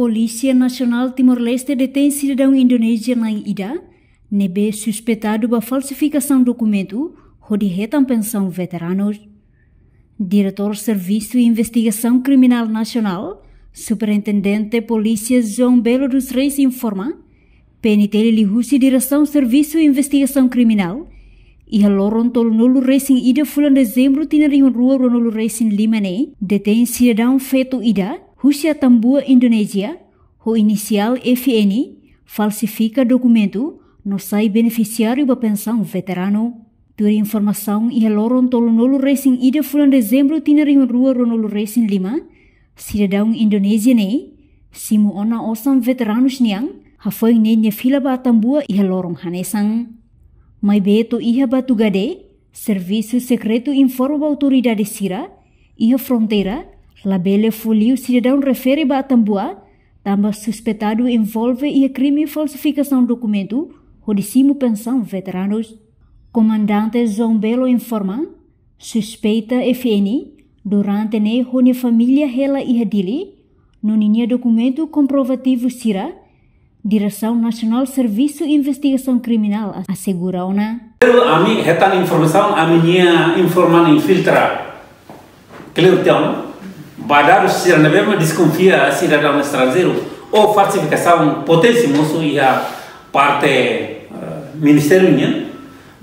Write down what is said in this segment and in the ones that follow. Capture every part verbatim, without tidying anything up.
Polísia Nasionál Timor-Leste detein sidadaun Indonézia na'in ida ne'ebé suspeitadu ba falsifikasaun dokumentu hodi hetan pensaun veteranus. Diretór Servisu Investigasaun Kriminál Nasionál, Superintendente Polísia João Belo dos Reis informa, P N T L liuhusi Diresaun Servisu Investigasaun Kriminál, iha loron tolunulu resin ida fulan Dezembru tinan rihun rua ruanulu resin lima ne'e, detein sidadaun feto ida husi Atambua, Indonézia, ho inisiál F N, falsifika dokumentu no sai benefisiáriu ba pensaun veteranu. Tuir informasaun, iha loron tolunulu resin ida fulan Dezembru tinan rihun rua ruanulu resin lima, sidadaun Indonézia ne'e simu ona osan veteranus nian, hafoin ne'e nia fila ba Atambua iha loron hanesan. Maibé to'o iha Batugade, servisu sekretu informa ba autoridade sira iha fronteira labele fó liu sidadaun refere ba Atambua, tanba suspeitadu envolve iha krime falsifikasaun dokumentu hodi simu pensaun veteranus. Komandante João Belo informa, suspeita F N durante ne'e ho nia família hela iha Dili, no ninia dokumentu komprovativu sira, Diresaun Nasionál Servisu Investigasaun Kriminál asegura ona. Ami hetan informasaun, ami-nia informan infiltra kleur tiha ona ba dadus sira ne'ebé mak deskonfia sidadaun estranjeiru ou falsifikasaun potensi mosu iha parte, eh, ministériu nian.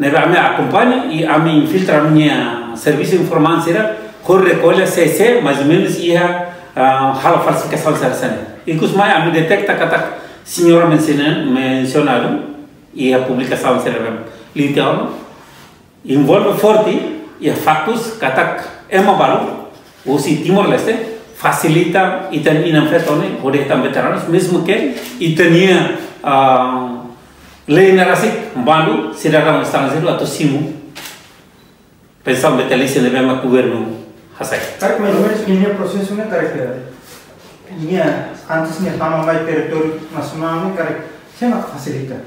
Ne'ebé ami akompaña i ami infiltra ami-nia servisu informan sira hodi rekolla sé-sé mais ou menus iha, ah, halo falsifikasaun sira hanesan ne'e. Ikus mai ami deteta katak señora mensiona-, mensionadu iha publikasaun sira ne'ebé liu tiha ona, envolve forte iha faktus katak ema balu husi Timor-Leste fasilita ita-nia inan-feton ne'e hodi hetan veteranus, mezmu ke ita-nia, ah, lei ne'e rasik bandu sidadaun estranjeiru atu simu pensaun vitalísia ne'ebé mak governu hasai. Karik mais ou menus ninia prosesu ne'e karik, eh, nia antes nia tama mai territóriu nasionál ne'e karik sé mak fasilita?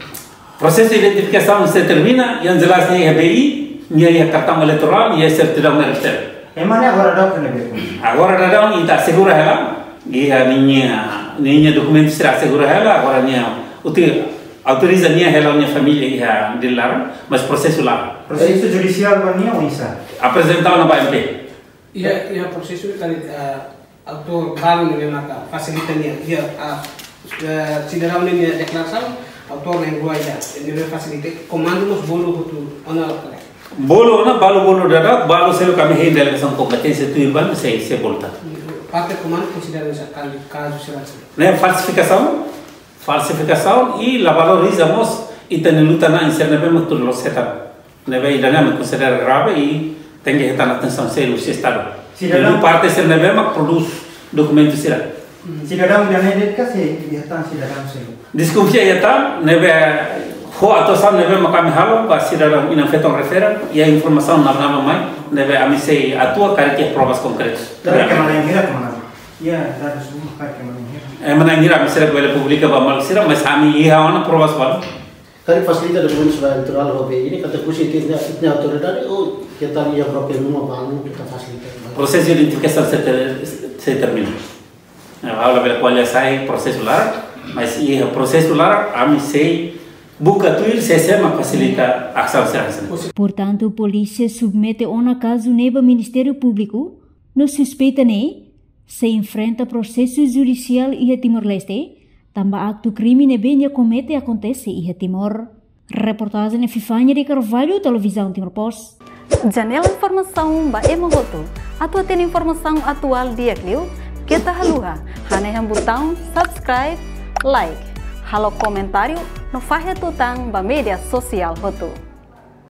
Prosesu identifikasaun sei termina, yang jelas nia iha B I, nia iha kartaun eleitorál, nia iha sertidaun R F T L. Ema ne'e agora daudaun iha ne'ebé? Agora daudaun ita asegura hela, iha ninia, ninia dokumentu sira asegura hela, agora nia uti-, autoriza nia hela nia família iha Dili laran, mas prosesu laran. Prosesu judisiál ba nia oinsá? Aprezenta ona ba M P. Iha, iha prosesu tadi, eh, autór balu ne'ebé maka fasilita nia, iha, ah, eh, sidadaun ne'e nia deklarasaun, autór na'in-rua ida, ne'ebé fasilita, komandu mós bolu hotu ona kale? Bolu ona, balu bolu daudaun, balu seluk ami hein delegasaun kompeténsia tuir bandu sei, sei bolu tan. Parte komandu konsidera hanesan kazu, kazu sira hanesan ne'e? Ne'e falsifikasaun, falsifikasaun i la valoriza mós ita-nia luta-na'in sira ne'ebé mak tuir loos hetan. Ne'ebé ida-ne'e ami konsidera grave i tenke hetan atensaun sériu husi Estadu. Sidadaun. Liuliu parte sira ne'ebé mak prodús dokumentu sira. Hmm. Sidadaun ida-ne'e de'it ka sei iha tan sidadaun seluk? Deskonfia iha tan, ne'ebé ho atuasaun ne'ebé mak ami halo ba sidadaun inan-feton refere, iha informasaun naba-naba mai, ne'ebé ami sei atua karik iha provas konkretus. Karik ema na'in hira, komandu? Iha dadus ruma karik ema na'in hira? Ema na'in hira ami seidauk bele publika ba maluk sira, mas ami iha ona provas balu. Karik fasilita dokumentu sira eleitorál ho B I ne'e, katak husi ita-nia, ita-nia autoridade, ou ita-nia própria ruma balu ita fasilita? Prosesu identifikasaun sei ter-, sei termina. Ha'u labele ko'alia sai prosesu laran, mas iha prosesu laran, ami sei buka tuir sé-sé mak fasilita asaun sira hanesan ne'e. Portantu, polísia submete ona kazu ne'e ba Ministériu Públiku, no suspeita ne'e sei enfrenta prosesu judisiál iha Timor-Leste, tanba aktu krime ne'ebé nia komete akontese iha Timor. Reportajen Epifania de Carvalho, Televizaun Timor Post. Janela informasaun ba ema hotu. Atu hatene informasaun atuál di'ak liu, keta haluha hanehan butaun subscribe, like, halo komentáriu no fahe tutan ba média sosiál hotu.